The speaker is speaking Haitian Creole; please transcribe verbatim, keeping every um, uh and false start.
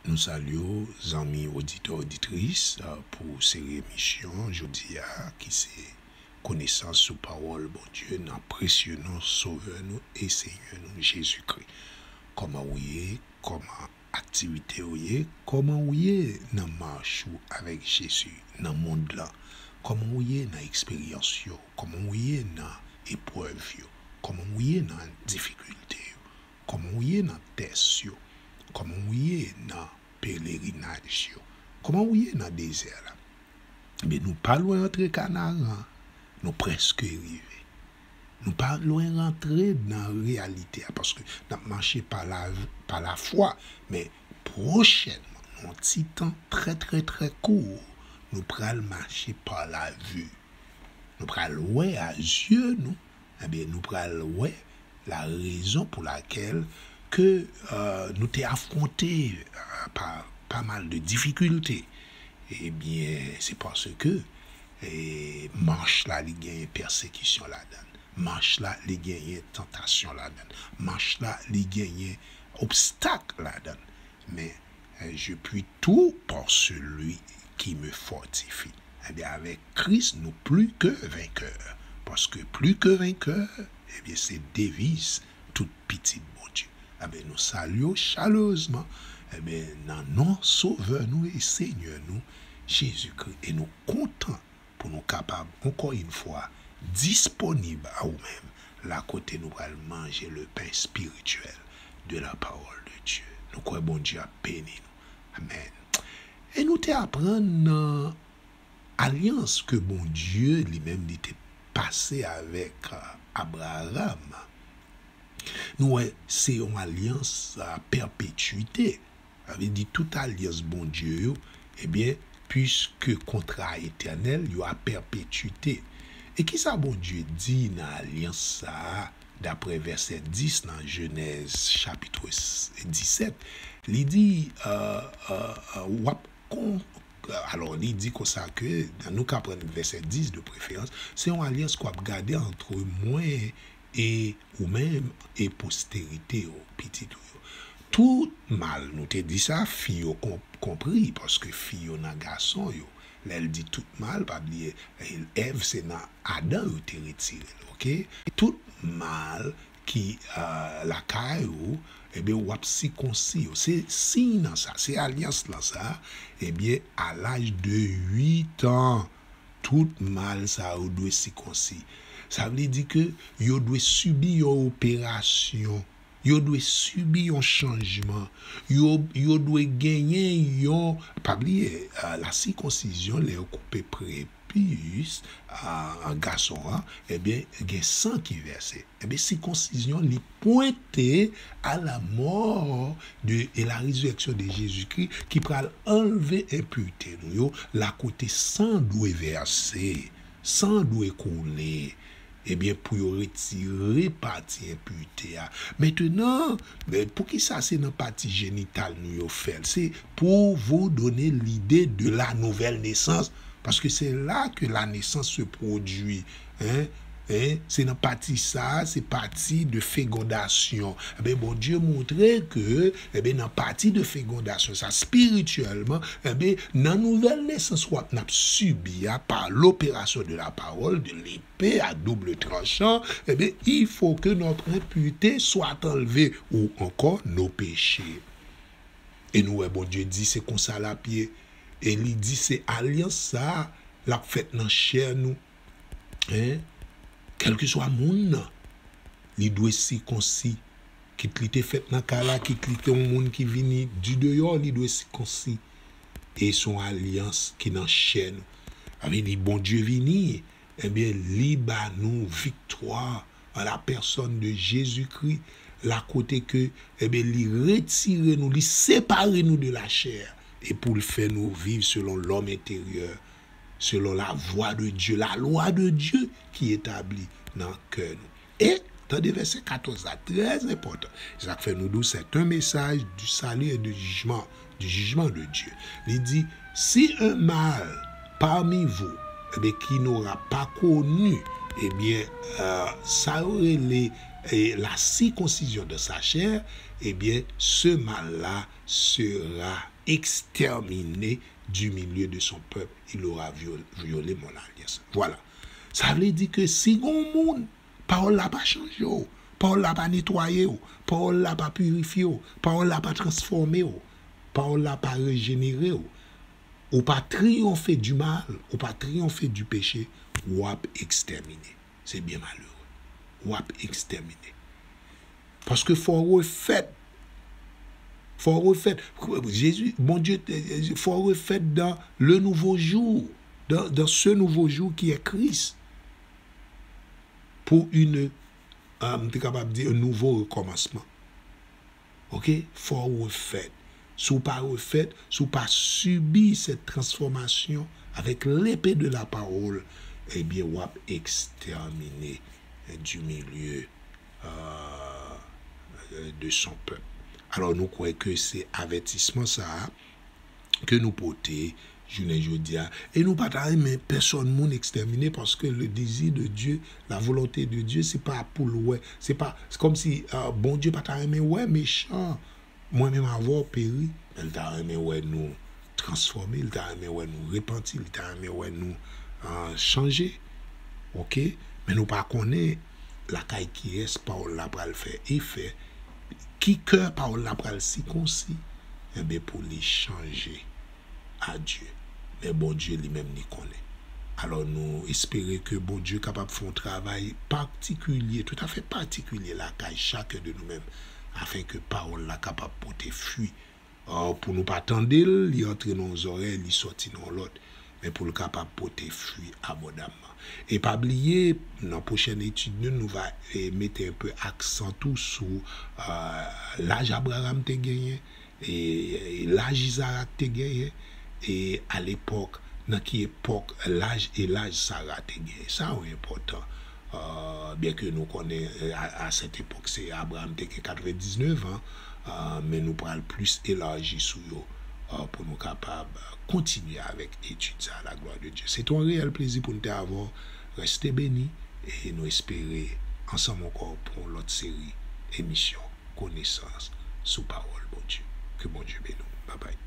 Nou salye w, zanmi oditè, oditris, pou seri emisyon jodi a, ki se Konesans sou Pawòl Bondye nan presye non Sovè nou e Senyè nou, Jezikri. Kòman w ye? Kòman aktivite w ye? Kòman w ye nan mach ou avèk Jezi nan mond lan? Kòman w ye nan eksperyans yo? Kòman w ye nan eprèv yo? Kòman w ye nan difikilte yo? Kòman w ye nan tès yo? Kòman w ye nan pelerinaj yo? Kòman w ye nan dezè la? Ebyen, nou pa lwen antre Kanaran. Nou prèske rive. Nou pa lwen rantre nan reyalite a, paske n ap mache pa la, pa lafwa. Men pwochènman, nan yon ti tan trè, trè, trè kou, nou pral mache pa lavi. Nou pral wè a zye nou, ebyen, nou pral wè la rezon pou lakèl ke, euh, nou te afwonte, euh, pa, pa mal de difikilte. Ebyen, se paske, e, mach la, li genyen pèsekisyon ladan l. Mach la, li genyen tantasyon ladan l. Mach la, li genyen obstak ladan l. Men, euh, je puis tout par celui qui me fortifie. Ebyen, avèk Kris, nou pli ke venkè. Paske pli ke venkè, ebyen, se deviz tout pitit Bondye. Ebyen, nou salye w chalerezman, ebyen, nan non Sovè nou e Senyè nou, Jezikri. E nou kontan pou nou kapab, ankò yon fwa, disponib a ou menm, la kote nou pral manje le pain spirituel de la parole de Dieu. Nou kwè Bondye ap beni nou. Amèn. E nou te aprann nan alyans ke Bondye li menm li te pase avèk, euh, Abraram. Nou wè, se yon alyans a pèpetwite. Sa vle di tout alyans Bondye yo, ebyen, piske kontra etènèl, yo a pèpetwite. E kisa Bondye di nan alyans sa a, daprè vèsè dis nan Jenèz chapit disèt? Li di, euh, euh, euh, w ap kon-, alò, li di konsa ke, nou ka pran vèsè dis de preferans, se yon alyans k w ap gade ant mwen e ou menm e posterite w, pitit ou yo. Tout mal, nou te di sa, fi yo kon-, konpri, paske fi yo nan gason yo. Lè l di tout mal, pa bliye, Èv se nan Adan yo te retire l, oke? Tout mal ki, euh, lakay ou, ebyen, w ap sikonsi yo. Se siy nan sa, se alyans nan sa, ebyen, a laj de uit an, tout mal sa yo dwe sikonsi. Sa vle di ke yo dwe sibi yon operasyon, yo dwe sibi yon chanjman, yo, yo dwe genyen yon, pa bliye, euh, la sikonsizyon, lè yo koupe prepis, euh, gason an, ebyen, gen san ki vèse. Ebyen, sikonsizyon, li pwente a la mò de, e la résurrection de Jésus-Christ ki pral anlve enpirte nou yo, la kote san dwe vèse, san dwe koule. Ebyen, pou yo retire pati enpirte a. Mentenan, men poukisa se nan pati jenital nou yo fè l? Se pour vous donner l'idée de la nouvelle naissance. Paske se la ke la nesans se pwodui. Hein? Hein? Se nan pati sa a, se pati de fegondasyon. Ebyen, Bondye montre ke, ebyen, nan pati de fegondasyon sa, espirityèlman, ebyen, nan nouvèl nesans w ap, n ap sibi a, pa l'opération de la parole, de l'épée à double tranchant, ebyen, il faut que notre impureté soit enlevée, ou encore nos péchés. E nou wè Bondye di se konsa l ap ye. E li di se alyans sa a, l ap fèt nan chè nou. Hein? Kèlkeswa moun nan, li dwe sikonsi. Kit li te fèt nan kay la, kit li te yon moun ki vini di deyò, li dwe sikonsi. E se yon alyans ki nan chè nou. Sa vle di Bondye vini, ebyen, li ba nou viktwa an la pèsòn de Jezikri, la kote ke, ebyen, li retire nou, li separe nou de lachè, e pou l fè nou viv selon lòm enteryè, selon la vwa de Dye, la lwa de Dye ki etabli nan kè nou. E, tande vèsè katòz la, trè enpòtan. Se sa k fè nou di w, c'est un message du salut et du jugement, du jugement de Dieu. Li di, si un mal parmi vous, ebyen, qui n'aura pas connu, ebyen, euh, sa yo rele, eh, la circoncision de sa chair, eh bien, ce mal-là sera exterminé du milieu de son peuple, il aura viol- violé mon alliance. Voilà. Sa vle di ke si gon moun, pawòl la pa chanje w, pawòl la pa netwaye w, pawòl la pa pirifye w, pawòl la pa transfòme w, pawòl la pa rejenere w, ou pa triyonfe du mal, ou pa triyonfe du péché, w ap ekstèmine. Se byen malere. W ap ekstèmine. Paske fò w refèt. Fò w refèt. Jezi, Bondye, fò w refèt dans le nouveau jour. Dans, dans ce nouveau jour qui est Christ. Pour une, euh, m te kapab di, un nouveau recommencement. Ok? Fò w refèt. Si w pa refèt, si w pa sibi cette transformation avec l'épée de la parole, ebyen, w ap ekstèmine du milieu, euh, de son peuple. Alò, nou kwè ke se avètisman sa a ke nou pote jounen jodi a. E nou pa ta renmen pèsòn moun ekstèmine, paske le désir de Dieu, la volonté de Dieu, se pa pou l wè, se pa, se kòmsi, euh, Bondye pa ta renmen wè mechan, mwen menm avè w, peri, men l ta renmen wè nou transfòme, li ta renmen wè nou repanti, li ta renmen wè nou, euh, chanje. Ok? Men nou pa konnen lakay kiyès pawòl la pral fè efè, ki kè pawòl la pral sikonsi, enben, pou li chanje a Dye. Men Bondye li menm li konnen. Alò, nou espere ke Bondye kapab fè yon travay patikilye, toutafè patikilye lakay chakè de nou menm, afen ke pawòl la kapab pote fwi. Or, pou nou pa tande l, li antre nan yon zòrèy, li sòti nan yon lòt, men pou l kapab pote fwi abondamman. E pa bliye, nan pwochèn etid nou, nou va, eh, mete enpe aksan tou sou, euh, laj Abraram te genyen, e, e laj Izarak te genyen, e alepòk, nan ki epòk laj e laj Sara te genyen. Sa yo enpòtan. Euh, byen ke nou konnen, euh, a, a sèt epòk, se Abraram te gen katrevendiznèf an, euh, men nou pral plis elaji sou yo, euh, pou nou kapab kontinye avèk etid sa, la gloire de Dieu. Se te yon reyèl plezi pou nou te avè w. Reste beni e nou espere ansanm ankò pou yon lòt seri emisyon Konesans sou Pawòl Bondye. Ke Bondye beni w. Babay.